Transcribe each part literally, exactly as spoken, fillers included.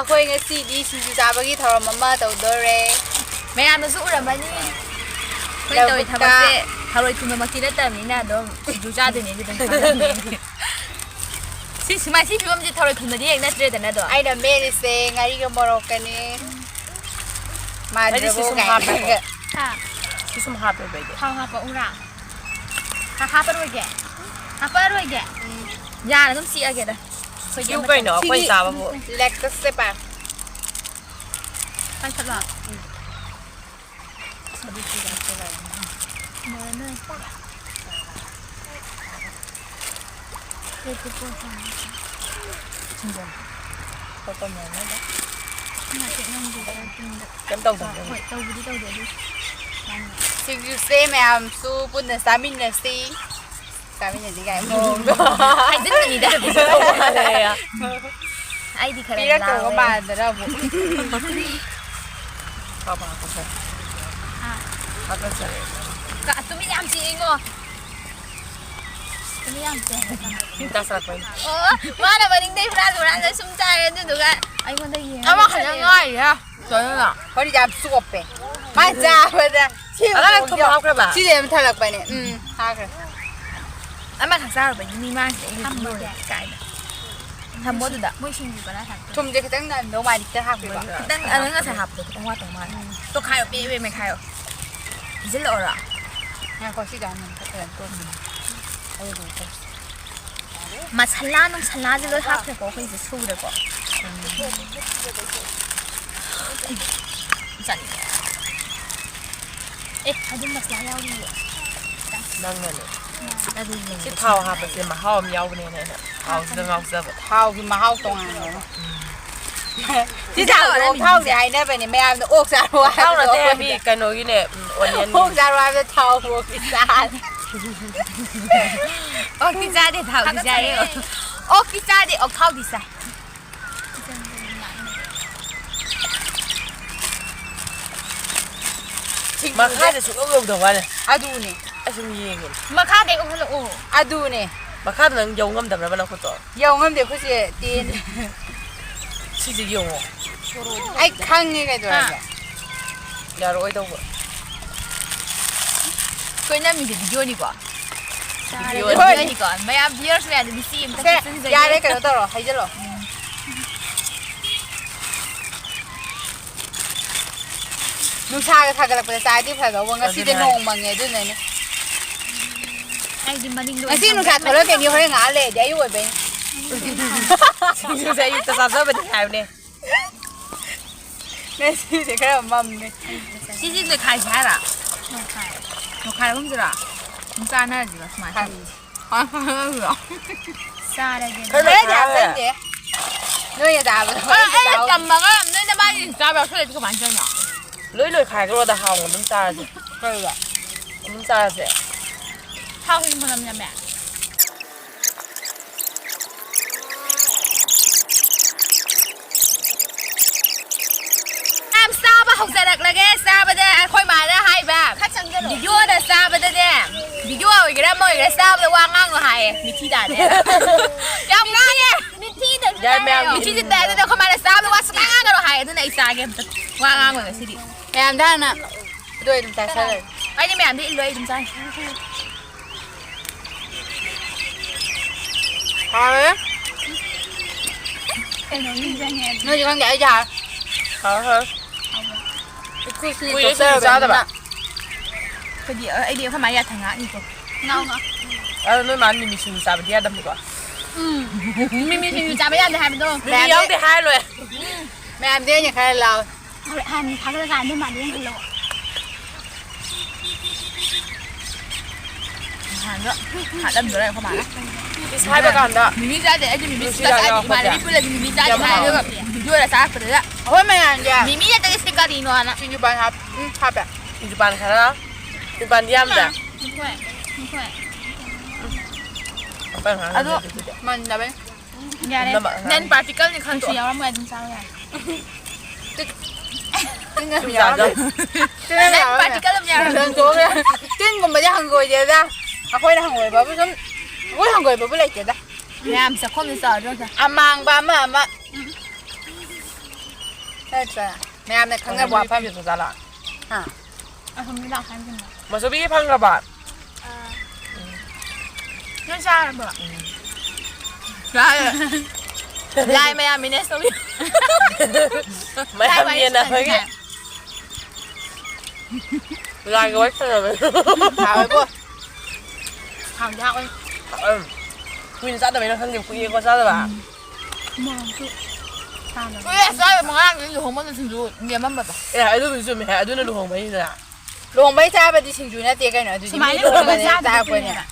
ꯑꯩꯈꯣꯏ ꯉꯁꯤꯗꯤ ꯁꯤꯡꯖꯨ ꯆꯥꯕꯒꯤ ꯊꯧꯔꯝ ꯑꯃ ꯇꯧꯗꯣꯔꯦ꯫ ꯃꯌꯥꯝꯅꯁꯨ ꯎꯔꯝꯃꯅꯤ꯫ ꯑꯩꯈꯣꯏ ꯇꯧꯔꯤ ꯂꯧꯕꯨꯛꯇ꯫ ꯊꯕꯛꯁꯦ ꯊꯔꯣꯏ ꯈꯨꯟꯕꯃꯛꯇꯤ ꯅꯠꯇꯕꯅꯤꯅ ꯑꯗꯨꯝ ꯁꯤꯡꯖꯨ ꯆꯥꯗꯣꯏꯅꯦ ꯑꯗꯨꯗꯪ ꯈꯪꯍꯟꯅꯤꯡꯉꯤ꯫ ꯁꯤ ꯁꯨꯃꯥꯏ-, ꯁꯤ ꯐꯤꯕꯝꯁꯤ ꯊꯔꯣꯏ ꯈꯨꯟꯕꯗꯤ ꯍꯦꯛ ꯅꯠꯇ꯭ꯔꯦꯗꯅ ꯑꯗꯣ꯫ ꯑꯩꯅ ꯃꯦꯠꯂꯤꯁꯦ ꯉꯥꯔꯤꯒ ꯃꯣꯔꯣꯛꯀꯅꯤ꯫ ꯑꯩꯗꯤ ꯁꯤ ꯃꯥꯟꯗ꯭ꯔꯕꯣ ꯁꯨꯝ ꯀꯥꯏꯅ꯫ ꯍꯥꯞꯄꯦꯀꯣ꯫ ꯍꯥ? ꯁꯤ ꯁꯨꯝ ꯍꯥꯞꯄꯦꯕ ꯑꯩꯗꯤ꯫ ꯊꯥꯎ ꯍꯥꯞꯄꯛꯎꯔꯥ? ꯍꯥ-, ꯍꯥꯞꯄꯔꯣꯏꯒꯦ? ꯍꯥꯄꯔꯣꯏꯒꯦ? ꯎꯝ꯫ ꯌꯥꯔꯦ, ꯑꯗꯨꯝ ꯆꯤꯛꯑꯒꯦꯗ꯫ ꯑꯩꯈꯣꯏꯗꯤ ꯁꯤꯎ ꯑꯃꯇꯪ ꯀꯩꯅꯣ, ꯑꯩꯈꯣꯏ ꯁꯤꯒꯤ ꯆꯥꯕꯕꯨ꯫ Lactose ꯁꯦ ꯄꯥꯏ꯫ ꯄꯥꯏꯈꯠꯂꯣ꯫ ꯎꯝ꯫ ꯀꯩꯝ ꯇꯧꯗꯕꯅꯦ꯫ ꯍꯣꯏ, ꯇꯧꯕꯨꯗꯤ ꯇꯧꯗꯦ ꯑꯗꯨ꯫ ꯁꯤꯡꯖꯨꯁꯦ ꯃꯌꯥꯝꯁꯨ ꯄꯨꯟꯅ ꯆꯥꯃꯤꯟꯅꯁꯤ꯫ ꯆꯥꯃꯤꯟꯅꯁꯤ ꯀꯥꯏ ꯃꯑꯣꯡꯗꯣ꯫ ꯍꯥꯏꯖꯤꯟꯕꯅꯤꯗ꯫ ꯑꯩꯗꯤ ꯈꯔ ꯄꯤꯔꯛꯇꯧꯕ ꯂꯥꯎꯋꯦ꯫ ꯃꯥꯟꯗꯅ ꯑꯃꯨꯛ꯫ ꯍꯥꯒꯠꯆꯔꯦ꯫ ꯀ-, ꯇꯨꯃꯤꯟ ꯌꯥꯝ ꯆꯤꯛꯏꯉꯣ꯫ ꯇꯨꯃꯤꯟ ꯌꯥꯝ ꯆꯤꯛꯑꯦ꯫ ꯇꯥꯁꯜꯂꯛꯄꯩꯅꯦ꯫ ꯑꯣ, ꯃꯥꯅ ꯃꯅꯤꯡꯗꯩ ꯍꯨꯔꯥꯟ ꯍꯨꯔꯥꯟꯂ ꯁꯨꯝ ꯆꯥꯏ, ꯑꯗꯨꯗꯨꯒ ꯑꯩꯉꯣꯟꯗ ꯌꯦꯡꯉ ꯑꯃꯈꯛꯇ ꯂꯩꯌꯦ꯫ ꯉꯥꯏꯔꯤꯍꯦ꯫ ꯀꯩꯅꯣ? ꯍꯣꯏ, ꯌꯥꯝ ꯆꯣꯞꯄꯦ꯫ ꯃꯥꯅ ꯆꯥꯕꯗ ꯁꯤ ꯑꯉꯥꯡ ꯊꯨꯝ ꯍꯥꯞꯈ꯭ꯔꯕ? ꯁꯤꯗꯤ ꯑꯗꯨꯝ ꯊꯜꯂꯛꯄꯅꯦ꯫ ꯎꯝ, ꯊꯥꯈ꯭ꯔꯦ꯫ ꯑꯃꯈꯛ ꯆꯥꯔꯨꯕꯩꯅꯤ ꯃꯤ ꯃꯥꯡꯁꯤꯗ ꯑꯩꯅ ꯊꯝꯃꯒꯦ꯫ ꯂꯣꯏꯔꯦ ꯀꯥꯏꯅ꯫ ꯊꯝꯃꯣ ꯑꯗꯨꯗ꯫ ꯃꯣꯏ ꯁꯤꯡꯖꯨ ꯀꯗꯥꯏ ꯊꯝꯃꯤ? ꯊꯨꯝꯁꯦ ꯈꯤꯇꯪ ꯅꯝꯗꯧ ꯃꯥꯜꯂꯤ, ꯈꯤꯇꯪ ꯍꯥꯞꯄꯤꯕ꯫ ꯈꯤꯇꯪ, ꯑꯗꯨ ꯉꯁꯥꯏ ꯍꯥꯞꯄꯗꯣ ꯈꯤꯇꯪ ꯋꯥꯠꯇꯧ ꯃꯥꯜꯂꯦ꯫ ꯎꯝ꯫ ꯇꯣꯈꯥꯏꯌꯣ, ꯄꯦ ꯄꯦ ꯃꯦꯠꯈꯥꯏꯌꯣ꯫ ꯄꯤꯖꯤꯜꯂꯛꯑꯣꯔꯣ? ꯉꯥꯏꯈꯣ, ꯁꯤꯒ ꯍꯥꯟꯅ ꯐꯖꯅ ꯇꯣꯠꯈꯤꯒꯦ꯫ ꯑꯗꯨꯗꯨꯒ ꯇꯧꯁꯤ꯫ ꯃꯁꯥꯂꯥ ꯅꯨꯡꯁꯥꯂꯥꯁꯦ ꯂꯣꯏ ꯍꯥꯞꯈ꯭ꯔꯦꯀꯣ, ꯑꯩꯈꯣꯏꯁꯦ ꯁꯨꯔꯦꯀꯣ꯫ ꯆꯥꯅꯤꯡꯉꯦ꯫ ꯑꯦ, ꯑꯗꯨ ꯃꯁꯥꯂꯥ ꯌꯥꯎꯔꯤꯌꯦ꯫ ꯅꯪꯅꯅꯦ꯫ ꯑꯗꯨ ꯁꯤ ꯌꯦꯡꯒꯦ꯫ ꯊꯥꯎ ꯍꯥꯞꯄꯁꯦ ꯃꯍꯥꯎ ꯑꯃ ꯌꯥꯎꯕꯅꯦꯅ ꯑꯩꯅ ꯊꯥꯎꯁꯤꯗ ꯉꯥꯎꯖꯕ꯫ ꯊꯥꯎꯒꯤ ꯃꯍꯥꯎ ꯇꯣꯉꯥꯟꯕ ꯑꯃ꯫ ꯎꯝ꯫ ꯁꯤ ꯊꯥꯎꯁꯦ ꯑꯣꯛ ꯊꯥꯎꯅꯦ ꯍꯥꯏꯅꯕꯅꯦ, ꯃꯌꯥꯝꯅ ꯑꯣꯛ ꯆꯥꯔꯣ ꯊꯥꯎ ꯍꯥꯏꯕꯗꯣ ꯅꯠꯇꯦ, ꯑꯩꯈꯣꯏꯅ ꯃꯤ ꯀꯩꯅꯣꯒꯤꯅꯦ, ꯎꯝ, onion ꯒꯤ꯫ ꯑꯣꯛ ꯆꯥꯔꯣ ꯍꯥꯏꯕꯗ ꯊꯥꯎ ꯃꯣꯔꯣꯛꯀꯤ ꯆꯥꯔꯦ꯫ ꯑꯣꯛꯇꯤ ꯆꯥꯗꯦ, ꯊꯥꯎꯗꯤ ꯆꯥꯏꯌꯦ꯫ ꯑꯣꯛꯇꯤ ꯆꯥꯗꯦ, ꯑꯣꯛ ꯊꯥꯎꯗꯤ ꯆꯥꯏ꯫ ꯃꯈꯥꯗ ꯁꯨꯡꯌꯧ ꯌꯧꯗꯕ ꯋꯥꯅꯦ꯫ ꯑꯗꯨꯅꯦ꯫ ꯑꯩ ꯁꯨꯝ ꯌꯦꯡꯉꯤꯅꯦ꯫ ꯃꯈꯥꯗꯩ ꯑꯣꯛꯍꯜꯂꯛꯑꯣ꯫ ꯑꯗꯨꯅꯦ꯫ ꯃꯈꯥꯗ ꯅꯪ ꯌꯧ ꯉꯝꯗꯕ꯭ꯔꯕ ꯅꯈꯨꯠꯇꯣ? ꯌꯧ ꯉꯝꯗꯦ, ꯈꯨꯠꯁꯦ ꯇꯦꯜꯂꯦ꯫ ꯁꯤꯁꯦ ꯌꯦꯡꯉꯣ꯫ ꯑꯩ ꯈꯪꯉꯦ ꯀꯩꯗꯧꯔꯒꯦ꯫ ꯌꯥꯔꯛꯑꯣꯏꯗꯧꯕ꯫ ꯑꯩꯈꯣꯏ ꯅꯝꯃꯤꯁꯦ ꯚꯤꯗꯤꯑꯣꯅꯤꯀꯣ꯫ ꯆꯥꯔꯦ꯫ ꯚꯤꯗꯤꯑꯣꯅꯤꯀꯣ꯫ ꯃꯌꯥꯝ viewers ꯃꯌꯥꯝꯗꯣ ꯃꯤꯆꯤ ꯑꯝꯇ ꯁꯦ, ꯈꯤꯛꯆꯟꯖꯒꯦ꯫ ꯌꯥꯔꯦ, ꯀꯩꯅꯣ ꯇꯧꯔꯣ, ꯍꯩꯖꯜꯂꯣ꯫ ꯅꯨꯡꯁꯥꯒ ꯁꯥꯒꯠꯂꯛꯄꯗ ꯆꯥꯔꯗꯤ ꯐꯗꯧꯕ, ꯉꯁꯤꯗꯤ ꯑꯗꯨꯅꯦ꯫ ꯅꯣꯡ ꯃꯪꯉꯦ, ꯑꯗꯨꯅꯅꯦ꯫ ꯑꯩꯗꯤ ꯃꯅꯤꯡꯗ ꯉꯁꯤ ꯑꯣꯏꯅ ꯅꯨꯡꯁꯥ ꯊꯝꯒꯠꯂꯦ꯫ ꯊꯣꯛꯂꯛꯀꯅꯤ, ꯍꯣꯔꯦꯟ ꯉꯥꯏꯍꯥꯛ ꯂꯩꯔꯗꯤ ꯑꯌꯨꯛ ꯑꯣꯏꯕꯩꯅꯦ꯫ ꯁꯤꯡꯖꯨꯁꯦ ꯑꯌꯨꯛꯇ ꯆꯥꯖꯕꯅꯤ ꯍꯥꯏꯕꯅꯦ꯫ ꯉꯁꯤꯁꯦ ꯈꯔ ꯃꯝꯃꯦ꯫ ꯁꯤꯁꯤ ꯅꯣꯏꯈꯥꯏꯁꯦ ꯍꯥꯏꯔꯣ? ꯅꯣꯏꯈꯥꯏ꯫ ꯅꯣꯏꯈꯥꯏꯔꯒꯨꯝꯁꯤꯔꯣ? ꯑꯗꯨꯝ ꯆꯥꯟꯅꯔꯁꯤꯔꯣ ꯁꯨꯃꯥꯏꯅ? ꯈꯪꯗꯦ꯫ ꯆꯥꯔꯒꯦ꯫ ꯈꯔ ꯈꯔꯗꯤ ꯂꯣꯏꯈꯥꯏꯔꯦ꯫ ꯍꯥꯞꯆꯟꯗꯦ꯫ ꯅꯣꯏꯅ ꯆꯥꯕꯗꯣ ꯑ, ꯈꯔꯗꯤ ꯑꯩꯅ ꯆꯥꯍꯧꯗꯦ꯫ ꯇꯝꯃꯒ ꯅꯣꯏ ꯅꯕꯥꯅꯤ ꯆꯥꯕ ꯌꯥꯎꯁꯜꯂꯗꯤ ꯀꯃꯥꯏꯅ ꯇꯧꯔꯤꯅꯣ? ꯂꯣꯏ ꯂꯣꯏꯈꯥꯏꯈ꯭ꯔꯣꯗ, ꯍꯥꯎꯅ ꯑꯗꯨꯝ ꯆꯥꯔꯁꯦ꯫ ꯀꯩꯕ? ꯑꯗꯨꯝ ꯆꯥꯔꯁꯦ꯫ ꯊꯥꯎ ꯍꯤꯡ ꯃꯅꯝ ꯅꯝꯃꯦ꯫ ꯌꯥꯝ ꯆꯥꯕ ꯍꯧꯖꯔꯛꯂꯒꯦ꯫ ꯆꯥꯕꯗ ꯑꯩꯈꯣꯏ ꯃꯥꯅ ꯍꯥꯏꯕ, ꯈꯔ ꯆꯪꯁꯤꯜꯂꯣ꯫ ꯚꯤꯗꯤꯑꯣꯗ ꯆꯥꯕꯗꯅꯦ, ꯚꯤꯗꯤꯑꯣ ꯑꯣꯏꯒꯦꯔꯥ ꯑꯃ ꯑꯣꯏꯒꯦꯔꯥ, ꯆꯥꯕꯗ ꯋꯥ ꯉꯥꯡꯅꯨ ꯍꯥꯏꯌꯦ꯫ ꯃꯤꯊꯤ ꯇꯥꯗꯦ꯫ ꯌꯥꯝ ꯉꯥꯡꯉꯦ꯫ ꯃꯤꯊꯤꯗꯁꯨ ꯌꯥꯏ, ꯃꯌꯥꯝ ꯇꯥꯏꯌꯦ꯫ ꯃꯤꯊꯤꯁꯨ ꯇꯥꯏ꯫ ꯑꯗꯨꯅ ꯑꯩꯈꯣꯏ ꯃꯥꯅ ꯆꯥꯕꯗ ꯋꯥ ꯁꯨꯡꯉꯥꯡ ꯉꯥꯡꯒꯅꯨ ꯍꯥꯏꯌꯦ꯫ ꯑꯗꯨꯅ ꯑꯩ ꯆꯥꯒꯦ ꯑꯝꯇ꯫ ꯋꯥ ꯉꯥꯡꯉꯣꯏ ꯉꯁꯤꯗꯤ꯫ ꯃꯌꯥꯝꯗ ꯍꯥꯟꯅ ꯑꯗꯨ ꯑꯩ ꯑꯗꯨꯝ ꯆꯥꯁꯜꯂꯒꯦ꯫ ꯑꯩꯗꯤ ꯃꯌꯥꯝꯗꯤ ꯏꯜꯂꯣꯏ, ꯑꯩ ꯑꯗꯨꯝ ꯆꯥꯅꯤ꯫ ꯍꯥꯎꯋꯦ꯫ ꯀꯩꯅꯣ ꯅꯤꯡꯁꯤꯡꯉꯦ꯫ ꯅꯣꯏꯗꯤ ꯈꯪꯗꯦ, ꯑꯩꯗꯤ ꯍꯥꯎꯋꯦ꯫ ꯍꯥꯎꯋꯦ, ꯍꯥꯎꯋꯦ꯫ ꯏꯈꯨ ꯁꯤꯡꯖꯨ ꯀꯨꯏꯔꯦ ꯁꯤꯡꯖꯨ ꯆꯥꯗꯕ꯫ ꯆꯥꯗꯕꯅꯤꯅ꯫ ꯑꯩꯈꯣꯏꯗꯤ, ꯑꯩꯗꯤ ꯑꯩꯈꯣꯏ ꯃꯥ ꯌꯥ ꯊꯪ ꯉꯥꯛꯅꯤꯀꯣ꯫ ꯉꯥꯎ, ꯉꯥꯎ꯫ ꯑꯗꯣ ꯅꯣꯏ ꯃꯥꯅ ꯃꯤꯃꯤ ꯁꯤꯡꯖꯨ ꯆꯥꯕꯗꯤ ꯌꯥꯗꯕꯅꯤꯀꯣ꯫ ꯎꯝ꯫ ꯃꯤꯃꯤ ꯁꯤꯡꯖꯨ ꯆꯥꯕ ꯌꯥꯗꯦ ꯍꯥꯏꯕꯗꯣ꯫ ꯃꯤꯃꯤ ꯌꯥꯎꯗꯦ ꯍꯥꯏꯔ ꯂꯣꯏꯔꯦ꯫ ꯃꯌꯥꯝꯗꯤ ꯑꯩꯅ ꯈꯔ ꯂꯥꯎ꯫ ꯍꯣꯔꯦꯟ ꯍꯥꯟꯅ ꯊꯥꯒꯠꯂꯀꯥꯟꯗ ꯃꯥꯗꯤ ꯌꯦꯡꯍꯜꯂꯣ꯫ ꯅꯍꯥꯟꯗꯣ ꯍꯥꯠꯂꯝꯗꯣꯔꯦ ꯑꯩꯈꯣꯏ ꯃꯥꯅ꯫ ꯏꯁ ꯍꯥꯏꯕ ꯀꯥꯟꯗ ꯃꯤꯃꯤ ꯆꯥꯗꯦ, ꯑꯩꯗꯤ ꯃꯤꯃꯤ ꯅꯨꯡꯁꯤꯗꯥꯛ ꯁꯨꯡꯆꯥ ꯆꯥꯗꯦ꯫ ꯌꯥꯎꯔꯛꯄꯁꯦ ꯏꯃꯥꯟꯅꯕꯤ ꯄꯨꯜꯂꯗꯤ ꯃꯤꯃꯤ ꯆꯥꯗꯦ ꯌꯥꯝ ꯍꯥꯏ, ꯍꯥꯎꯋꯦ꯫ ꯑꯗꯨꯒ ꯚꯤꯗꯤꯑꯣꯗ ꯆꯥꯔꯛꯄꯗꯨꯗ ꯑꯩꯈꯣꯏ ꯃꯌꯥꯝꯁꯦ ꯃꯤꯃꯤ ꯅꯠꯇꯦ ꯁꯤ ꯀꯔꯤꯅꯣꯅ꯫ ꯁꯤꯡꯖꯨ ꯄꯥꯟ ꯍꯥꯞ-, ꯎꯝ, ꯍꯥꯞꯄꯦ꯫ ꯁꯤꯡꯖꯨ ꯄꯥꯟ ꯈꯔ, ꯁꯤꯡꯖꯨ ꯄꯥꯟꯗꯤ ꯌꯥꯝꯗ꯭ꯔꯥ? ꯃꯈꯣꯏ, ꯃꯈꯣꯏ꯫ ꯑꯗꯣ ꯃꯟꯗꯕꯩ꯫ ꯌꯥꯔꯦ꯫ ꯄꯨꯝꯅꯃꯛ ꯑꯉꯥꯡ꯫ Non particle ꯅꯤ ꯈꯪꯗꯣꯛꯑꯣ꯫ ꯌꯥꯎꯔꯝꯃꯣꯏ, ꯑꯗꯨꯝ ꯆꯥꯕ ꯌꯥꯔꯦ꯫ ꯇꯤꯟ-, ꯇꯤꯟ ꯌꯥꯝ ꯆꯨꯖꯥꯛꯇꯣ꯫ ꯌꯥꯎꯔꯝꯃꯦ꯫ ꯇꯤꯟ ꯌꯥꯝ Non ꯌꯥꯎꯔꯝꯃꯦ꯫ Particle ꯑꯃ ꯌꯥꯎꯔꯝꯃꯦ꯫ ꯇꯤꯟꯒꯨꯝꯕꯗꯤ ꯍꯪꯒꯣꯏꯗꯦꯗ꯫ ꯑꯩꯈꯣꯏꯅ ꯍꯪꯒꯣꯏꯕꯕꯨ ꯁꯨꯝ, ꯑꯩꯈꯣꯏ ꯍꯪꯒꯣꯏꯕꯕꯨ ꯂꯩꯇꯦꯗ꯫ ꯃꯌꯥꯝ ꯆꯥꯛꯈꯨꯝꯗ ꯆꯥꯎꯔꯗꯤ ꯌꯦꯡꯉꯨ꯫ ꯑꯃꯥꯡꯕ ꯑꯃ ꯑꯃ꯫ ꯅꯠꯇ꯭ꯔꯥ? ꯃꯌꯥꯝꯅ ꯈꯪꯅꯕ ꯋꯥꯐꯝ꯫ ꯃꯁꯨꯕꯤꯒꯤ ꯐꯪꯈ꯭ꯔꯕ? ꯑꯥ꯫ ꯃꯁꯨꯕꯤꯒꯤ ꯐꯪꯈ꯭ꯔꯕ? ꯑꯥ꯫ ꯅꯣꯏ ꯆꯥꯔꯕꯣ? ꯆꯥꯔꯦ꯫ ꯂꯥꯏ ꯃꯌꯥꯝ ꯃꯤꯅꯦꯁ ꯇꯧꯕꯤꯌꯨ꯫ ꯃꯌꯥꯝ ꯂꯥꯏ ꯋꯥꯔꯤ ꯌꯦꯟꯅꯕꯒꯤ꯫ ꯁꯥꯟꯅꯁꯤꯅꯦ꯫ ꯂꯥꯏꯒ ꯋꯥꯔꯤ ꯁꯥꯟꯅꯕ꯫ ꯍꯥꯎꯋꯦꯕꯣ꯫ ꯍꯥꯎꯗꯤ ꯍꯥꯎꯋꯦ꯫ ꯎꯝ꯫ ꯀꯨꯏꯅ ꯆꯥꯗꯕꯩꯔ ꯈꯪꯗꯦ, ꯀꯨꯏꯔꯦꯀꯣ ꯆꯥꯗꯕ꯫ ꯎꯝ꯫ ꯃꯣꯔꯣꯛꯁꯨ ꯁꯥꯅꯕ꯫ ꯀꯨꯏꯔꯦ ꯆꯥꯗꯕ, ꯉꯔꯥꯡꯗꯤ ꯂꯨꯍꯣꯡꯕꯗ ꯁꯤꯡꯖꯨ ꯂꯦꯝꯃꯝꯕꯗꯣ꯫ ꯑꯦ, ꯑꯗꯨꯕꯨꯗꯤ ꯆꯨꯝꯃꯦ, ꯑꯗꯨꯅ ꯂꯨꯍꯣꯡꯕꯩꯅꯤꯗꯅ꯫ ꯂꯨꯍꯣꯡꯕꯩ ꯆꯥꯕꯗꯤ ꯁꯤꯡꯖꯨ ꯅꯠꯇꯦ ꯀꯩꯅꯣ, ꯑꯗꯨꯗꯤ ꯃꯤ ꯁꯨꯃꯥꯏꯅ ꯂꯨꯍꯣꯡꯕꯗ ꯇꯧꯔꯒ ꯆꯥꯕꯗꯤ ꯆꯥꯔꯛꯄꯅꯦ꯫ ꯄꯨꯟꯅ꯫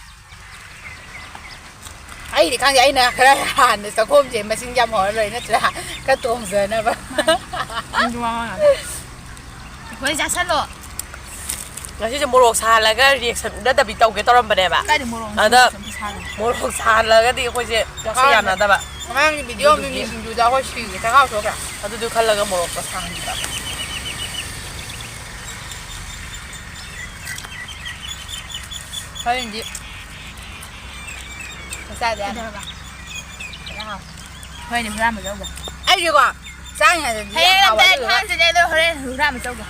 ꯑꯩꯗꯤ ꯈꯪꯗꯦ, ꯑꯩꯅ ꯈꯔ ꯍꯥꯟꯅ ꯆꯥꯛꯈꯣꯝꯁꯦ ꯃꯁꯤꯡ ꯌꯥꯝ ꯍꯧꯔ ꯂꯣꯏ ꯅꯠꯇ꯭ꯔꯥ? ꯈꯔ ꯇꯣꯡꯖꯅꯕ꯫ ꯃꯥꯅꯦ꯫ ꯅꯪꯁꯨ ꯋꯥ ꯉꯥꯡꯉꯛꯑꯅꯨ꯫ ꯍꯣꯏ, ꯆꯥꯁꯜꯂꯣ꯫ ꯉꯁꯤꯁꯦ ꯃꯣꯔꯣꯛ ꯁꯥꯍꯜꯂꯒ reaction ꯎꯠꯅꯗꯕꯤ ꯇꯧꯒꯦ ꯇꯧꯔꯝꯕꯅꯦꯕ꯫ ꯀꯥꯏꯗ ꯃꯣꯔꯣꯛꯅꯣ ꯑꯗ ꯁꯤꯗ ꯁꯥꯍꯜꯂꯦ? ꯃꯣꯔꯣꯛ ꯁꯥꯍꯜꯂꯒꯗꯤ ꯑꯩꯈꯣꯏꯁꯦ ꯆꯥꯛꯁꯦ ꯌꯥꯅꯗꯕ꯫ ꯉꯔꯥꯡꯒꯤ video ꯑꯃ ꯑꯗꯨꯗꯨꯒꯤ ꯃꯤꯃꯤ ꯁꯤꯡꯖꯨꯗ ꯑꯩꯈꯣꯏ ꯁꯤꯒꯦ, ꯆꯈꯥꯎ ꯁꯣꯛꯈ꯭ꯔꯦ꯫ ꯑꯗꯨꯗꯨ ꯈꯜꯂꯒ ꯃꯣꯔꯣꯛꯇꯣ ꯁꯥꯍꯟꯈꯤꯕ꯫ ꯍꯣꯔꯦꯟꯗꯤ ꯆꯥꯛ ꯆꯥꯗ ꯌꯥꯔꯣꯏ꯫ ꯀꯩꯗꯧꯔꯕ? ꯌꯥꯝ ꯍꯥꯎ꯫ ꯍꯣꯏꯅꯦ, ꯍꯨꯔꯥꯟꯕ ꯆꯧꯗꯣ꯫ ꯑꯩꯗꯤꯀꯣ, ꯆꯥꯔꯤꯉꯩꯗꯗꯤ ꯍꯌꯦꯡ ꯌꯥꯝ ꯍꯥꯎꯕ ꯂꯝꯇꯥꯏ ꯑꯗꯨꯗꯨꯒ ꯊꯥꯡꯁꯤꯅꯦ, ꯑꯗꯣ ꯍꯣꯔꯦꯟ ꯍꯨꯔꯥꯟꯕ ꯆꯧꯗꯣ꯫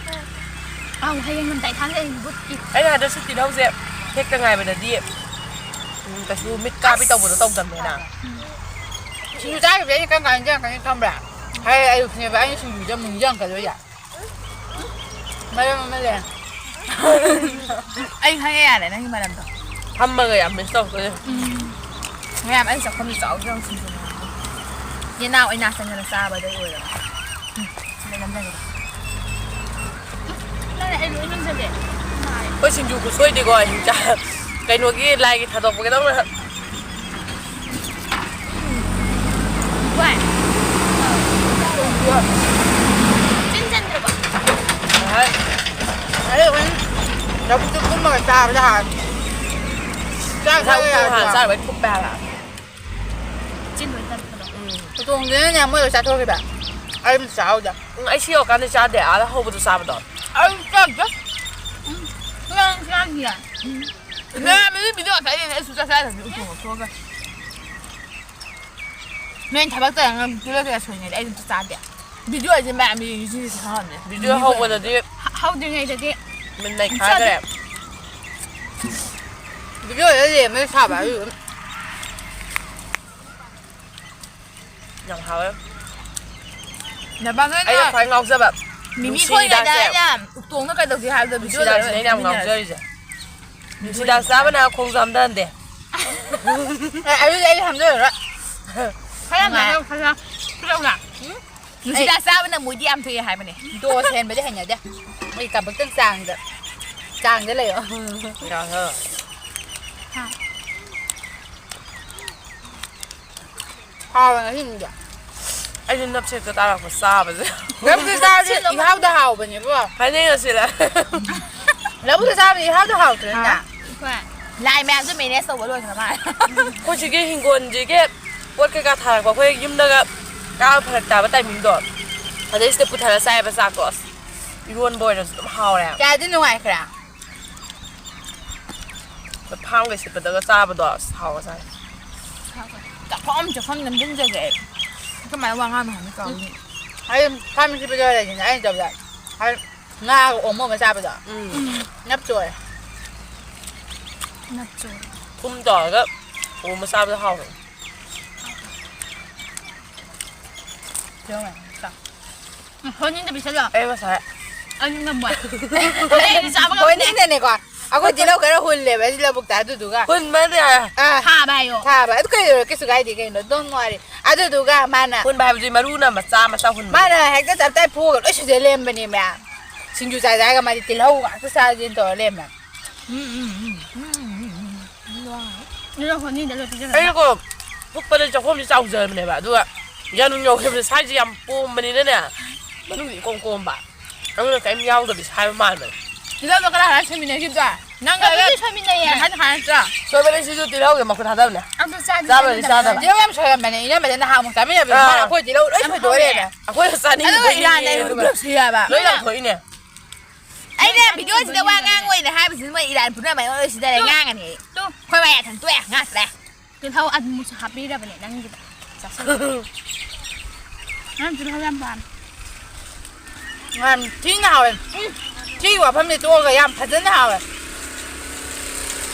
ꯑꯧ, ꯍꯌꯦꯡ ꯂꯝꯇꯥꯏ ꯊꯥꯡꯁꯦ, ꯑꯩ ꯕꯨꯠꯀꯤ꯫ ꯑꯩꯅ ꯍꯟꯗꯛ ꯁꯨꯇꯤ ꯂꯧꯁꯦ ꯍꯦꯛꯇ ꯉꯥꯏꯕꯗꯗꯤ, ꯎꯝ, ꯀꯩꯁꯨ ꯃꯤꯠ ꯀꯥꯕꯤ ꯇꯧꯕꯗꯣ ꯇꯧꯗꯕꯅꯤꯅ꯫ ꯁꯤꯡꯖꯨ ꯆꯥꯈꯤꯕꯗꯤ ꯑꯩꯅ ꯀꯔꯝ ꯀꯥꯟꯗ ꯅꯤꯡꯁꯤꯡꯉꯛꯀꯅꯤ ꯈꯪꯕ꯭ꯔꯥ? ꯍꯌꯦꯡ ꯑꯌꯨꯛꯁꯤꯅꯦꯕ ꯑꯩꯅ ꯁꯤꯡꯖꯨꯁꯦ ꯑꯃꯨꯛ ꯅꯤꯡꯁꯤꯡꯉꯛꯀꯗꯣꯏꯁꯦ꯫ ꯃꯔꯝ ꯑꯃ ꯂꯩ꯫ ꯑꯩ ꯈꯪꯉꯦ ꯌꯥꯔꯦ ꯅꯪꯒꯤ ꯃꯔꯝꯗꯣ꯫ ꯐꯝꯃꯒ ꯌꯥꯝ miss ꯇꯧꯗꯣꯏꯅꯦ꯫ ꯎꯝ꯫ ꯃꯌꯥꯝ ꯑꯩ ꯆꯥꯛꯈꯨꯝꯗ ꯆꯥꯎ ꯆꯥꯎ ꯁꯤꯡꯖꯨ ꯃꯌꯥꯝꯗꯣ꯫ ꯌꯦꯅꯥꯎ ꯑꯣꯏꯅꯥ ꯆꯪꯗꯅ ꯆꯥꯕꯗꯣ ꯑꯣꯏꯔꯕ꯫ ꯎꯝ꯫ ꯁꯤꯗ ꯅꯝꯖꯒꯦ꯫ ꯅꯪꯅ ꯑꯩ ꯂꯣꯏ ꯅꯝꯖꯒꯦ꯫ ꯑꯩꯈꯣꯏ ꯁꯤꯡꯖꯨ ꯈꯨꯁꯣꯏꯗꯤꯀꯣ, ꯍꯤꯡꯆꯥ-, ꯀꯩꯅꯣꯒꯤ ꯂꯥꯏꯒꯤ ꯊꯥꯗꯣꯛꯄꯒꯤꯗꯧꯅ꯫ ꯚꯥꯏ꯫ ꯆꯤꯟ ꯆꯟꯗ꯭ꯔꯕꯣ? ꯍꯣꯏ꯫ ꯑꯗꯩ ꯍꯣꯔꯦꯟ ꯂꯧꯕꯨꯛꯇ ꯀꯨꯝꯃꯒ ꯆꯥꯕꯗ ꯍꯥꯎꯔꯅꯤ꯫ ꯆꯥꯛ ꯉꯁꯥꯏ ꯆꯥꯕ ꯎꯇꯣꯡ ꯍꯥꯟꯅ ꯌꯥꯗ꯭ꯔꯣ? ꯆꯥꯔꯨꯕꯩ ꯊꯨꯞꯄꯦ ꯍꯥꯏꯕ꯫ ꯆꯤꯟ ꯂꯣꯏ ꯇꯠꯄꯗꯣ꯫ ꯎꯝ꯫ ꯎꯇꯣꯡꯗꯨꯅꯅꯦ ꯃꯣꯏ ꯂꯣꯏ ꯆꯥꯊꯣꯛꯈꯤꯕ꯫ ꯑꯩ ꯑꯃ ꯆꯥꯍꯧꯗꯦ꯫ ꯎꯝ, ꯑꯩ ꯁꯤ ꯌꯧꯔꯀꯥꯟꯗ ꯆꯥꯗꯦ꯫ ꯑꯥꯗ ꯍꯧꯕꯗꯣ ꯆꯥꯕꯗꯣ꯫ ꯑꯩ ꯆꯥꯗꯦ꯫ ꯎꯝ꯫ ꯅꯪ ꯆꯥꯗꯤꯌꯦ? ꯎꯝ꯫ ꯂꯩꯔꯝꯃꯤꯗꯤ video ꯉꯁꯥꯏꯗꯩꯅꯦ ꯑꯩ ꯁꯨꯡꯆꯥ ꯆꯥꯗꯕꯅꯤ ꯎꯇꯣꯡ ꯂꯧꯊꯣꯛꯑꯒ꯫ ꯅꯣꯏꯅ ꯊꯕꯛ ꯇꯧꯔꯒ ꯀꯤꯂꯣ ꯀꯌꯥ ꯁꯣꯏꯅꯗꯦ ꯑꯩ ꯑꯝꯇ ꯆꯥꯗꯦ꯫ ꯚꯤꯗꯤꯑꯣꯁꯦ ꯃꯌꯥꯝ ꯌꯦꯡꯉꯤꯁꯤꯅꯗꯤ ꯈꯪꯉꯝꯅꯤ꯫ ꯚꯤꯗꯤꯑꯣ ꯍꯧꯕꯗꯗꯤ ꯍ-, ꯍꯧꯗ꯭ꯔꯤꯉꯩꯗꯗꯤ ꯃꯤꯠ ꯅꯩꯈꯥꯏꯈ꯭ꯔꯦ꯫ ꯚꯤꯗꯤꯑꯣꯗ ꯂꯦꯝꯃꯦ ꯁꯥꯕ ꯑꯗꯨ ꯑꯗꯨꯝ꯫ ꯌꯥꯝ ꯍꯥꯎꯋꯦ꯫ ꯅꯄꯥ ꯅꯣꯏꯅ ꯑꯩꯅ ꯈ꯭ꯋꯥꯏ ꯉꯥꯎꯖꯕ ꯃꯤꯃꯤ ꯅꯨꯡꯁꯤ ꯈꯣꯏꯔꯤꯉꯩꯗ ꯍꯤꯗꯥꯛꯁꯦ꯫ ꯑꯩꯅ ꯎꯇꯣꯡꯅ ꯀꯩꯗꯧꯒꯦ ꯍꯥꯏꯕꯗꯣ ꯅꯨꯡꯁꯤ ꯚꯤꯗꯤꯑꯣꯗ ꯍꯤꯗꯥꯛꯁꯤꯅꯦ ꯑꯩꯅ ꯌꯥꯝ ꯐꯝꯃꯤꯟꯅꯔꯁꯤ꯫ ꯉꯥꯎꯖꯔꯤꯁꯦ꯫ ꯅꯨꯡꯁꯤ ꯍꯤꯗꯥꯛ ꯆꯥꯕꯅ ꯈꯣꯡꯁꯨ ꯍꯥꯝꯊꯍꯟꯗꯦ꯫ ꯑꯦ, ꯑꯗꯨꯗꯤ ꯑꯩ ꯍꯥꯝꯖꯔꯔꯣꯏ꯫ ꯈꯔ ꯅꯨꯡꯉꯥꯏ꯫ ꯉꯥꯏꯌꯣ, ꯈꯔ꯫ ꯈꯔ ꯉꯥꯏ꯫ ꯎꯝ? ꯅꯨꯡꯁꯤꯗꯥꯛ ꯆꯥꯕꯅ ꯃꯣꯏꯗꯤ ꯌꯥꯝ ꯊꯣꯛꯑꯦ ꯍꯥꯏꯕꯅꯦ꯫ ꯗꯣꯁ ꯍꯦꯟꯕꯗꯤ ꯍꯩꯅꯗꯦ꯫ ꯑꯩ ꯀꯥꯄꯛꯇꯪ ꯆꯥꯡꯗ, ꯆꯥꯡꯗ ꯂꯩꯌꯣ꯫ ꯌꯥꯔꯦ꯫ ꯍꯥ꯫ ꯍꯥꯎꯋꯦ ꯉꯁꯤꯒꯤꯗꯤ꯫ ꯑꯩꯁꯨ ꯅꯞꯁꯦꯠꯀ ꯇꯥꯔꯛꯄ ꯆꯥꯕꯁꯦ꯫ ꯅꯞꯁꯦꯠ ꯆꯥꯔꯗꯤ ꯁꯤꯜꯂꯣ꯫ ꯏꯍꯥꯎꯗ ꯍꯥꯎꯕꯅꯦꯕꯣ꯫ ꯐꯅꯦꯛ ꯑꯁꯤꯗ꯫ ꯂꯧꯕꯨꯛꯇ ꯆꯥꯕꯗꯤ ꯏꯍꯥꯎꯗ ꯍꯥꯎꯇ꯭ꯔꯦꯅ꯫ ꯍꯣꯏ꯫ ꯂꯥꯏ ꯃꯌꯥꯝꯁꯨ ꯃꯦꯅꯦꯖ ꯇꯧꯕ ꯂꯣꯏꯈ꯭ꯔ ꯃꯥꯜꯂꯦ꯫ ꯑꯩꯈꯣꯏ ꯁꯤꯒꯤ ꯍꯤꯡꯒꯣꯜꯁꯤꯒꯤ ꯄꯣꯠ ꯀꯩꯀꯥ ꯊꯥꯔꯛꯄ ꯑꯩꯈꯣꯏ ꯌꯨꯝꯗꯒ ꯀꯥꯕ ꯐꯔꯛ ꯇꯥꯕ ꯇꯥꯏꯃꯤꯡꯗꯣ꯫ ꯑꯗꯩ ꯁꯤꯗ ꯄꯨꯊꯔ ꯆꯥꯏꯌꯦꯕ ꯆꯥꯛꯇꯣ꯫ ꯑꯁ, ꯏꯔꯣꯟꯕ ꯑꯣꯏꯔꯁꯨ ꯑꯗꯨꯝ ꯍꯥꯎꯔꯦ꯫ ꯀꯌꯥꯗꯤ ꯅꯨꯡꯉꯥꯏꯈ꯭ꯔꯦ꯫ ꯐꯥꯝꯒ ꯁꯤꯠꯄꯗꯒ ꯆꯥꯕꯗꯣ ꯑꯁ ꯍꯥꯎꯒ꯭ꯔꯖꯥꯠꯅꯤ꯫ ꯆꯥꯛꯐꯝ ꯆꯥꯛꯐꯝ ꯅꯝꯁꯤꯟꯖꯒꯦ ꯑꯩ꯫ ꯑꯩꯈꯣꯏ ꯃꯥꯏ ꯋꯥ ꯉꯥꯡꯅꯨ ꯍꯥꯏꯕꯅꯤ ꯀꯥꯎꯅꯤ꯫ ꯑꯩ ꯐꯥꯝ ꯁꯤꯠꯄꯗ ꯂꯩꯗꯅ ꯑꯩꯅ ꯇꯧꯕꯗ꯫ ꯍꯥꯏ, ꯉꯥꯒ ꯑꯣꯝꯃꯒ ꯆꯥꯕꯗꯣ꯫ ꯎꯝ꯫ ꯅꯞ ꯆꯣꯏ꯫ ꯅꯞ ꯆꯣꯏ꯫ ꯊꯨꯝ ꯇꯧꯔꯒ ꯑꯣꯝꯃ ꯆꯥꯕꯗꯣ ꯍꯥꯎꯕꯅꯤ꯫ ꯌꯦꯡꯉꯣ, ꯆꯥꯎ꯫ ꯎꯝ, ꯍꯣꯏꯅꯤꯡꯗ ꯄꯤꯁꯜꯂꯣ꯫ ꯑꯩ ꯉꯁꯥꯏ ꯑꯩ ꯉꯝꯃꯣꯏ꯫ ꯑꯩ ꯆꯥꯕ ꯉꯝꯗꯦ꯫ ꯍꯣꯏꯅꯤꯡꯗꯅꯦꯀꯣ꯫ ꯑꯩꯈꯣꯏ ꯇꯤꯜꯍꯧ ꯈꯔ ꯍꯨꯜꯂꯦꯕ ꯑꯁꯤ ꯂꯧꯕꯨꯛꯇ ꯑꯗꯨꯗꯨꯒ꯫ ꯍꯨꯟꯕ ꯅꯠꯇꯦ꯫ ꯑꯥ꯫ ꯊꯥꯕ ꯍꯥꯏꯌꯣ꯫ ꯊꯥꯕ꯫ ꯑꯗꯨ ꯀꯩꯗꯧꯔꯒꯦ? ꯀꯩꯁꯨ ꯀꯥꯏꯗꯦ ꯀꯩꯅꯣ꯫ Don't worry꯫ ꯑꯗꯨꯗꯨꯒ ꯃꯥꯅ ꯍꯨꯟꯕ ꯍꯥꯏꯕꯗꯤ ꯃꯔꯨꯅ ꯃꯆꯥ ꯃꯆꯥ ꯍꯨꯟꯕ꯫ ꯃꯥꯅ ꯍꯦꯛꯇ ꯇꯞꯇꯥꯏ ꯐꯨꯛꯑꯒ ꯂꯣꯏ ꯁꯨꯖꯜ ꯂꯩꯔꯝꯕꯅꯦ ꯃꯌꯥꯝ꯫ ꯁꯤꯡꯖꯨ ꯆꯥꯖꯦ ꯍꯥꯏꯔꯒ ꯃꯥꯗꯤ ꯇꯤꯜꯍꯧ ꯉꯥꯛꯇ ꯆꯥꯖꯦꯅ ꯇꯧꯔ ꯂꯩꯔꯝꯃꯦ꯫ ꯎꯝ, ꯎꯝ, ꯎꯝ꯫ ꯎꯝ, ꯎꯝ, ꯎꯝ, ꯎꯝ꯫ ꯑꯗꯨꯅ ꯍꯣꯅꯤꯗ ꯂꯣꯏ ꯄꯤꯖꯔꯒ꯫ ꯑꯩꯅꯀꯣ ꯐꯨꯛꯄꯗ ꯆꯥꯛꯈꯣꯝꯁꯦ ꯆꯥꯎꯖꯕꯅꯦꯕ꯫ ꯑꯗꯨꯒ ꯌꯥꯅꯨꯡ ꯌꯧꯈꯤꯕꯗ ꯁ꯭ꯋꯥꯏꯁꯦ ꯌꯥꯝ ꯄꯣꯝꯕꯅꯤꯅꯅꯦ, ꯃꯅꯨꯡꯗ ꯏꯀꯣꯝ ꯀꯣꯝꯕ꯫ ꯑꯗꯨꯅ ꯀꯔꯤꯝ ꯌꯥꯎꯗꯕꯤ ꯁꯥꯏꯕ ꯃꯥꯟꯕꯅꯦ꯫ ꯇꯤꯜꯍꯧꯗꯣ ꯀꯅꯥ ꯀꯅꯥ ꯁꯣꯏꯃꯤꯟꯅꯈꯤꯕꯗꯣ? ꯅꯪꯒ ꯑꯗꯨꯗꯤ ꯑꯩꯒ ꯁꯣꯏꯃꯤꯟꯅꯩꯌꯦ꯫ ꯍꯥꯏꯅ ꯍꯥꯏꯔꯛꯇ꯭ꯔꯣ? ꯁꯣꯏꯕꯅꯦ ꯁꯤꯁꯨ ꯇꯤꯜꯍꯧꯒꯤ ꯃꯈꯨꯠ ꯊꯥꯗꯕꯅꯦ꯫ ꯑꯗꯨ ꯆꯥꯗꯤ ꯆꯥꯕꯗꯤ ꯆꯥꯗꯕ꯫ ꯆꯥꯗꯕꯅꯦ꯫ ꯇꯤꯜꯍꯧ ꯌꯥꯝ ꯁꯣꯏꯔꯝꯕꯅꯦ꯫ ꯏꯅꯝꯃꯗ ꯅꯍꯥꯟꯃꯨꯛ ꯆꯥꯃꯤꯟꯅꯕꯗ ꯑꯥ꯫ ꯃꯥꯅ ꯑꯩꯈꯣꯏ ꯇꯤꯜꯍꯧ ꯂꯣꯏ ꯁꯣꯏꯗꯣꯛꯑ ꯂꯩꯔꯝꯃꯦ꯫ ꯑꯩꯈꯣꯏꯅ ꯆꯥꯅꯤꯡꯉꯤꯕꯣꯏ ꯑꯗꯨꯒ ꯏꯔꯥꯟꯅ ꯅꯤꯡꯉꯦ ꯑꯩ ꯑꯗꯨꯒ꯫ ꯍꯨꯟꯗꯣꯛꯁꯤ ꯍꯥꯏꯕ꯫ ꯂꯣꯏ ꯂꯪꯊꯣꯛꯏꯅꯦ꯫ ꯑꯩꯅ ꯚꯤꯗꯤꯑꯣꯁꯤꯗ ꯋꯥ ꯉꯥꯡꯉꯣꯏꯅ ꯍꯥꯏꯕꯁꯤꯗ ꯃꯣꯏ ꯏꯔꯥꯟ ꯄꯨꯝꯅꯃꯛ ꯑꯩꯉꯣꯟꯗ ꯁꯤꯗ ꯂꯩ ꯇꯨ꯫ ꯉꯥꯡꯉꯅꯤ ꯑꯩ꯫ ꯇꯨ꯫ ꯑꯩꯈꯣꯏ ꯋꯥ ꯌꯥꯊꯪ ꯇꯣꯛꯑꯦ, ꯉꯥꯡꯗ꯭ꯔꯦ꯫ ꯇꯤꯜꯍꯧ ꯑꯃꯨꯛꯁꯨ ꯍꯥꯞꯄꯤꯔꯕꯅꯦ ꯅꯪꯒꯤꯗ꯫ ꯆꯥꯁꯜꯂꯣ꯫ ꯅꯪ ꯇꯤꯜꯍꯧ ꯌꯥꯝ ꯄꯥꯝꯃꯦ꯫ ꯌꯥꯝ ꯊꯤꯅ ꯍꯥꯎꯋꯦ꯫ ꯎꯝ, ꯁꯤꯒꯤ ꯋꯥꯐꯝꯁꯦ ꯇꯣꯛꯑꯒ ꯌꯥꯝ ꯐꯖꯅ ꯍꯥꯎꯋꯦ꯫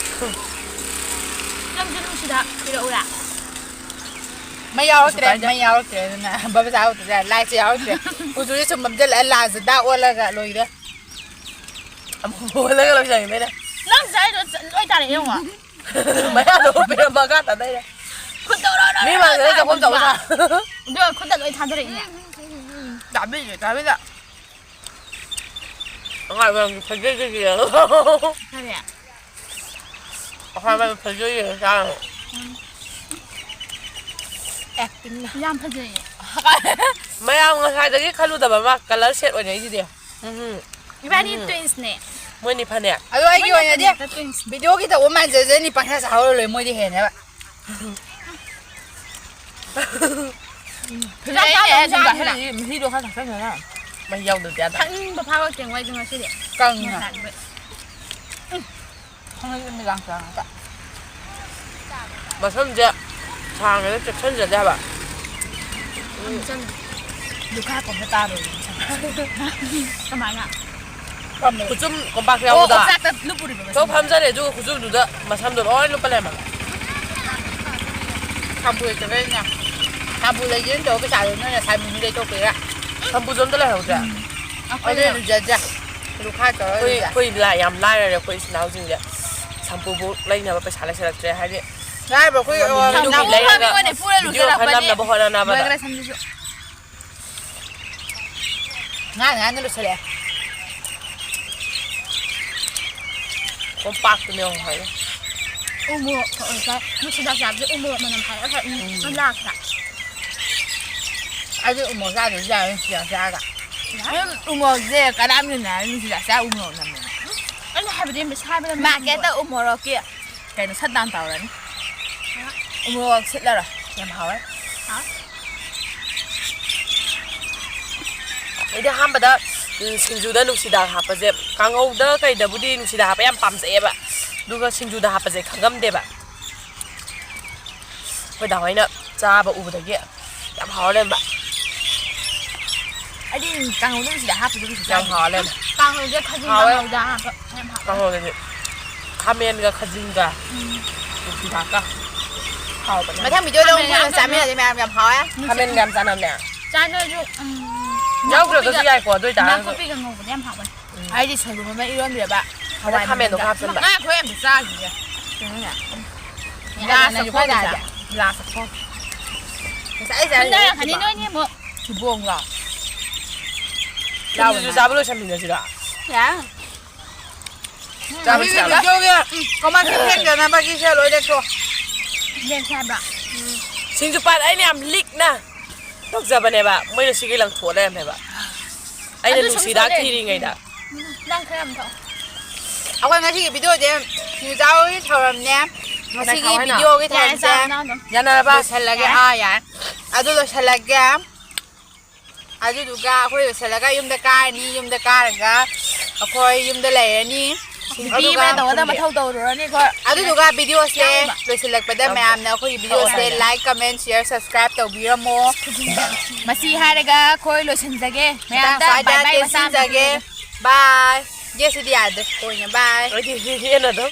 ꯅꯪꯁꯨ ꯅꯨꯡꯁꯤꯗꯥꯛ ꯄꯤꯔꯛꯎꯔꯥ? ꯃꯩ ꯌꯥꯎꯔꯛꯇ꯭ꯔꯦ, ꯀꯩꯁꯨ ꯀꯥꯏꯗꯦ꯫ ꯃꯩ ꯌꯥꯎꯔꯛꯇ꯭ꯔꯦ, ꯑꯗꯨꯅ ꯕꯕꯥ ꯆꯥ ꯍꯧꯗ꯭ꯔꯦ, ꯂꯥꯏꯠꯁꯦ ꯌꯥꯎꯔꯛꯇ꯭ꯔꯦ꯫ ꯀꯨꯆꯨꯁꯦ ꯁꯨꯝ ꯃꯝꯁꯤꯜꯂꯛꯑꯦ, ꯂꯥꯜꯁꯦ ꯗꯥꯛ ꯑꯣꯜꯂꯒ ꯂꯣꯏꯔꯦ꯫ ꯑꯃꯨꯛ ꯑꯣꯜꯂꯒ ꯂꯣꯏꯁꯟꯈꯤꯗꯣꯏꯅꯦ꯫ ꯅꯪ ꯆꯥꯏꯗꯣ ꯂꯣꯏ ꯇꯥꯔꯛꯑꯦ ꯌꯦꯡꯉꯣ꯫ ꯃꯌꯥꯗꯣ ꯎꯞꯄꯤꯔ ꯃꯈꯥ ꯇꯥꯗꯩꯔꯦ꯫ ꯈꯨꯠꯇꯧꯔꯣ, ꯃꯤ ꯃꯥꯡꯗ ꯆꯥꯛꯈꯨꯝ ꯆꯥꯎ ꯁꯥ꯫ ꯑꯗꯨꯒ ꯈꯨꯠꯇ ꯂꯣꯏ ꯊꯥꯗꯔꯛꯏꯅꯦ꯫ ꯇꯥꯕꯤꯗꯦ, ꯇꯥꯕꯤꯗꯦ꯫ ꯑꯉꯥꯡ ꯐꯖꯩ ꯐꯖꯩ꯫ ꯀꯔꯤ? ꯑꯩꯈꯣꯏ ꯐꯖꯩ ꯆꯥꯔꯣ꯫ ꯑꯦꯛꯇꯤꯡꯅ꯫ ꯌꯥꯝ ꯐꯖꯩꯌꯦ꯫ ꯃꯌꯥꯝ ꯉꯁꯥꯏꯗꯒꯤ ꯈꯜꯂꯨꯗꯕ ꯑꯃ ꯀꯂꯔ ꯁꯦꯠ ꯑꯣꯏꯅꯩꯁꯤꯗꯤ꯫ ꯎꯝ꯫ ꯏꯕꯥꯅꯤ ꯎꯝ꯫ Twinsꯅꯦ꯫ ꯃꯣꯏꯅꯤ ꯐꯅꯦꯛ꯫ ꯑꯗꯣ ꯑꯩꯒꯤ ꯃꯣꯏꯅ ꯑꯣꯏꯅꯗꯤ ꯐꯅꯦꯛꯇ twins꯫ Videoꯒꯤ ꯇꯧꯕ ꯃꯥꯟꯖꯖꯅꯤ, ꯄꯪꯁꯥ ꯁꯥꯍꯧꯔ ꯂꯣꯏ, ꯃꯣꯏꯗꯤ ꯍꯦꯟꯅꯦꯕ꯫ ꯐꯖꯩꯅꯦ, ꯆꯥꯛ ꯆꯥꯗꯕ ꯁꯨꯝ ꯆꯥꯁꯤꯔꯥ? ꯆꯥꯁꯤꯜꯂꯗꯤ ꯃꯍꯤꯗꯣ ꯈꯔ ꯊꯛꯆꯟꯗꯅ꯫ ꯃꯍꯤ ꯌꯥꯎꯗꯕꯗꯤ ꯌꯥꯗꯕ꯫ ꯊꯛꯅꯤꯡꯕ ꯐꯥꯎꯔꯛꯇꯦ ꯃꯣꯏꯗꯤ ꯉꯁꯤꯗꯤ꯫ ꯀꯪꯅ꯫ ꯉꯁꯥꯏ ꯈꯪꯉꯦ, ꯅꯨꯃꯤꯗꯥꯡ ꯆꯥ ꯉꯥꯛꯇ꯫ ꯃꯁꯝꯁꯦ ꯁꯥꯡꯉꯦꯗ ꯆꯦꯛꯁꯤꯟꯖꯗꯦ ꯍꯥꯏꯕ꯫ ꯎꯝ, ꯆꯪ-, ꯂꯨꯈꯥ ꯀꯣꯟꯗ ꯇꯥꯔꯣꯏ꯫ ꯀꯃꯥꯏꯅ? ꯐꯝꯃꯦ꯫ ꯈꯨꯆꯨꯝ ꯀꯣꯝꯄꯥꯛꯇ ꯑꯣ, ꯌꯥꯎꯕꯗꯣ꯫ ꯑꯣꯆꯥꯛꯇ ꯂꯨꯞꯄꯨꯔꯤꯕ ꯇꯣ ꯃꯁꯝꯗꯣ꯫ ꯐꯝꯖꯔꯦ, ꯑꯗꯨꯒ ꯈꯨꯆꯨꯝꯗꯨꯗ ꯃꯁꯝꯗꯣ ꯂꯣꯏ ꯂꯨꯞꯄ ꯂꯩꯔꯝꯃꯕ꯫ ꯁꯥꯝꯄꯨ ꯂꯩꯇꯕꯩꯅꯦ꯫ ꯁꯥꯝꯄꯨ ꯂꯩꯒꯦꯅ ꯇꯧꯕ ꯄꯩꯁꯥꯗꯣ ꯅꯣꯏꯅ ꯁꯥꯏꯃꯨꯡꯒꯤ ꯂꯩꯊꯣꯛꯄꯤꯔꯦ꯫ ꯁꯝꯄꯨꯁꯨ ꯑꯝꯇ ꯂꯩꯍꯧꯗ꯭ꯔꯦ꯫ ꯎꯝ꯫ ꯑꯩꯈꯣꯏ ꯑꯩꯈꯣꯏ ꯂꯨꯖꯗ꯭ꯔꯦ꯫ ꯂꯨꯈꯥ ꯇꯧꯔ ꯑꯩꯈꯣꯏ, ꯂꯨꯖ꯫ ꯑꯩꯈꯣꯏ ꯂꯥ-, ꯌꯥꯝ ꯂꯥꯏꯔꯔꯦ ꯑꯩꯈꯣꯏ ꯏꯆꯤꯟ ꯏꯅꯥꯎꯁꯤꯡꯁꯦ꯫ ꯁꯝꯄꯨꯕꯨ ꯂꯩꯅꯕ ꯄꯩꯁꯥ ꯂꯩꯁꯜꯂꯛꯇ꯭ꯔꯦ ꯍꯥꯏꯗꯤ꯫ ꯂꯥꯏꯔꯕ ꯑꯩꯈꯣꯏ, ꯃꯃꯤ ꯑꯣ, ꯃꯤꯗꯨꯒꯤ ꯅꯥꯀꯣꯡ ꯂꯩꯔꯒ ꯐꯥꯕꯤ ꯑꯣꯏꯅ ꯄꯨꯔ video ꯈꯔ ꯂꯨꯖꯔꯛꯄꯅꯦ꯫ ꯅꯝꯅꯕ ꯍꯣꯠꯅꯅꯕꯗ꯫ ꯂꯣꯏꯈ꯭ꯔꯦ ꯁꯝꯗꯨꯁꯨ꯫ ꯉꯥꯡ ꯉꯥꯡꯅ ꯂꯣꯏꯁꯤꯜꯂꯛꯑꯦ꯫ ꯀꯣꯝꯄꯥꯛꯇꯨꯅꯦ ꯌꯦꯡꯉꯣ ꯍꯥꯏꯔꯦ꯫ ꯎ ꯃꯣꯔꯣꯛ ꯊꯣꯛꯑꯦ ꯆꯥꯏ꯫ ꯅꯨꯡꯁꯤꯗꯥꯛ ꯆꯥꯕꯁꯦ ꯎ ꯃꯣꯔꯣꯛ ꯃꯅꯝ ꯍꯥꯏꯔꯒ ꯎꯝ꯫ ꯂꯥꯛꯇ꯭ꯔꯥ? ꯑꯩꯗꯤ ꯎ ꯃꯣꯔꯣꯛ ꯆꯥꯗ꯭ꯔꯁꯨ ꯌꯥꯔꯦ ꯅꯨꯡꯁꯤꯗꯥꯛ ꯆꯥꯔꯒ꯫ ꯎꯝ, ꯎ ꯃꯣꯔꯣꯛꯁꯦ ꯀꯅꯥꯝ ꯌꯣꯟꯅꯔ ꯅꯨꯡꯁꯤꯗꯥꯛ ꯆꯥ ꯎ ꯃꯣꯔꯣꯛ ꯅꯝꯃꯦ꯫ ꯑꯩꯅ ꯍꯥꯏꯕꯗꯤ ꯃꯁꯥꯕꯗ ꯃꯥꯔꯀꯦꯠꯇ ꯎ ꯃꯣꯔꯣꯛꯀꯤ ꯀꯩꯅꯣ ꯁꯠ ꯗꯥꯎꯟ ꯇꯧꯔꯅꯤ꯫ ꯎ ꯃꯣꯔꯣꯛ ꯁꯤꯠꯂꯔꯣꯏ꯫ ꯌꯥꯝ ꯍꯥꯎꯋꯦ꯫ ꯍꯥꯎ꯫ ꯑꯩꯗꯤ ꯑꯍꯥꯟꯕꯗ, ꯎꯝ, ꯁꯤꯡꯖꯨꯗ ꯅꯨꯡꯁꯤꯗꯥꯛ ꯍꯥꯞꯄꯁꯦ, ꯀꯥꯡꯍꯧꯗ ꯀꯩꯗꯕꯨꯗꯤ ꯅꯨꯡꯁꯤꯗꯥꯛ ꯍꯥꯞꯄ ꯌꯥꯝ ꯄꯥꯝꯖꯩꯑꯕ, ꯑꯗꯨꯒ ꯁꯤꯡꯖꯨꯗ ꯍꯥꯞꯄꯁꯦ ꯈꯪꯉꯝꯗꯦꯕ꯫ ꯑꯩꯈꯣꯏ ꯗꯥ ꯍꯣꯏꯅ ꯆꯥꯕ ꯎꯕꯗꯒꯤ ꯌꯥꯝ ꯍꯥꯎꯔ ꯂꯩꯔꯝꯕ꯫ ꯑꯩꯗꯤ ꯀꯥꯡꯍꯧꯗ ꯁꯤꯗ ꯍꯥꯞꯄꯗꯤ ꯀꯩꯁꯨ ꯌꯥꯝ ꯆꯥꯗꯦ꯫ ꯍꯥꯎꯂꯦꯅ꯫ ꯀꯥꯡꯍꯧꯁꯦ ꯈꯖꯤꯡ ꯍꯥꯎꯋꯦ꯫ ꯀꯥꯡꯍꯧꯗ ꯍꯥꯞꯄ ꯌꯥꯝ ꯍꯥꯎꯋꯦ꯫ ꯀꯥꯡꯍꯧꯗꯗꯤ ꯈꯥꯃꯦꯟꯒ ꯈꯖꯤꯡꯒ ꯎꯝ꯫ ꯅꯨꯡꯁꯤꯗꯥꯛꯀ ꯍꯥꯎꯕꯅꯦ꯫ ꯃꯊꯪ ꯚꯤꯗꯤꯑꯣꯗ ꯑꯃꯨꯛ ꯈꯥꯃꯦꯟ ꯄꯨꯟꯅ ꯌꯥꯝ ꯆꯥꯃꯤꯟꯅꯁꯦ ꯃꯌꯥꯝ ꯌꯥꯝ ꯍꯥꯎꯋꯦ꯫ ꯈꯥꯃꯦꯟꯒ ꯌꯥꯝ ꯆꯥꯟꯅꯕꯅꯦ꯫ ꯆꯥꯅꯔꯁꯨ ꯎꯝ, ꯌꯥꯎꯗ꯭ꯔꯒꯁꯨ ꯌꯥꯏꯀꯣ ꯑꯗꯨ ꯑꯣꯏꯇꯥꯔꯒꯁꯨ꯫ ꯅꯥꯀꯨꯞꯄꯤꯒ ꯉꯧꯕꯗꯤ ꯌꯥꯝ ꯍꯥꯎꯕꯅꯦ꯫ ꯑꯩꯗꯤ ꯁꯣꯏꯕꯨꯝ ꯑꯃ ꯏꯔꯣꯟꯕꯤꯔꯕ ꯑꯗ ꯈꯥꯃꯦꯟꯗꯣ ꯈꯔ ꯍꯥꯞꯆꯟꯕ꯫ ꯉꯥ ꯈꯣꯏ ꯑꯝꯇ ꯆꯥꯈꯤꯒꯦ꯫ ꯀꯩꯅꯣꯅꯦ? ꯒ꯭ꯂꯥꯁ ꯒ꯭ꯂꯥꯁ ꯑꯃ ꯑꯃ ꯆꯥꯁꯦ꯫ ꯒ꯭ꯂꯥꯁ ꯑꯃ꯫ ꯉꯁꯥꯏ ꯑꯩ ꯆꯥꯔꯤ ꯍꯨꯟꯗꯔꯛꯀꯅꯤ ꯅꯠꯇ꯭ꯔꯣ? ꯅꯣꯏꯅꯤ ꯑꯃꯨꯛ꯫ ꯊꯤꯕꯣꯡꯂꯣ? ꯁꯤꯡꯖꯨ ꯆꯥꯕ ꯂꯣꯏꯁꯟꯃꯤꯟꯅꯁꯤꯔꯣ? ꯌꯥꯔꯦ꯫ ꯆꯥꯕ ꯂꯣꯏꯁꯜꯂꯒ꯫ ꯚꯤꯗꯤꯑꯣꯒꯤ ꯀꯃꯥꯟ ꯊꯦꯡꯗꯅꯕꯒꯤ ꯁꯦ ꯂꯣꯏ ꯂꯩꯊꯣꯛ꯫ ꯂꯦꯛꯁꯦ ꯍꯥꯏꯕ꯭ꯔꯣ? ꯁꯤꯡꯖꯨ ꯄꯥꯠ ꯑꯩꯅ ꯌꯥꯝ ꯂꯤꯛꯅ ꯇꯧꯖꯕꯅꯦꯕ, ꯃꯣꯏꯅ ꯁꯤꯒꯤ ꯂꯪꯊꯣꯛꯑ ꯂꯩꯔꯝꯃꯦꯕ꯫ ꯑꯩꯅ ꯑꯗꯨ ꯅꯨꯡꯁꯤꯗꯥꯛ ꯁꯨꯝ ꯊꯤꯔꯤꯉꯩꯗ꯫ ꯅꯪ ꯈꯔ ꯌꯥꯝ ꯊꯛꯑꯣ꯫ ꯑꯩꯈꯣꯏ ꯉꯁꯤꯒꯤ ꯚꯤꯗꯤꯑꯣꯁꯦ ꯁꯤꯡꯖꯨ ꯆꯥꯕꯒꯤ ꯊꯧꯔꯝꯅꯦ꯫ ꯉꯁꯤꯒꯤ ꯈꯥꯎ ꯍꯥꯏꯅ? ꯚꯤꯗꯤꯑꯣꯒꯤ ꯌꯥꯔꯦ, ꯊꯧꯔꯝꯁꯦ ꯆꯥꯕ ꯅꯪ ꯑꯗꯨꯝ꯫ ꯌꯥꯅꯔꯕ? ꯂꯣꯏꯁꯜꯂꯒꯦ꯫ ꯑꯥ, ꯌꯥꯔꯦ꯫ ꯑꯗꯨ ꯂꯣꯏꯁꯜꯂꯒꯦ꯫ ꯑꯗꯨꯗꯨꯒ ꯑꯩꯈꯣꯏ ꯂꯣꯏꯁꯜꯂꯒ ꯌꯨꯝꯗ ꯀꯥꯔꯅꯤ꯫ ꯌꯨꯝꯗ ꯀꯥꯔꯒ ꯑꯩꯈꯣꯏ ꯌꯨꯝꯗ ꯂꯩꯔꯅꯤ꯫ ꯅꯨꯄꯤ ꯑꯃꯅ ꯇꯧꯒꯗꯕ ꯃꯊꯧ ꯇꯧꯔꯨꯔꯅꯤ ꯑꯩꯈꯣꯏ꯫ ꯑꯗꯨꯗꯨꯒ ꯚꯤꯗꯤꯑꯣꯁꯦ ꯌꯥꯎꯕ꯫ ꯂꯣꯏꯁꯤꯜꯂꯛꯄꯗ ꯌꯥꯎꯕ꯫ ꯃꯌꯥꯝꯅ ꯑꯩꯈꯣꯏꯒꯤ ꯚꯤꯗꯤꯑꯣꯁꯦ ꯇꯧꯔꯕꯅꯦ꯫ Like, comment, share, subscribe ꯇꯧꯕꯤꯔꯝꯃꯣ꯫ ꯃꯁꯤ ꯍꯥꯏꯔꯒ ꯑꯩꯈꯣꯏ ꯂꯣꯏꯁꯤꯟꯖꯒꯦ꯫ ꯃꯌꯥꯝꯗ ꯃꯇꯥꯡ ꯁ꯭ꯋꯥꯏꯗ bye bye ꯃꯆꯥ ꯑꯃ ꯇꯦꯟꯁꯤꯟꯖꯒꯦ꯫ ꯄꯤꯖꯒꯦ꯫ Bye꯫ ꯌꯦꯁꯤꯗꯤ ꯌꯥꯗ꯭ꯔꯦ꯫ ꯀꯣꯏꯅ bye꯫ ꯑꯩꯗꯤ ꯍꯦꯟꯅ ꯑꯗꯨꯝ꯫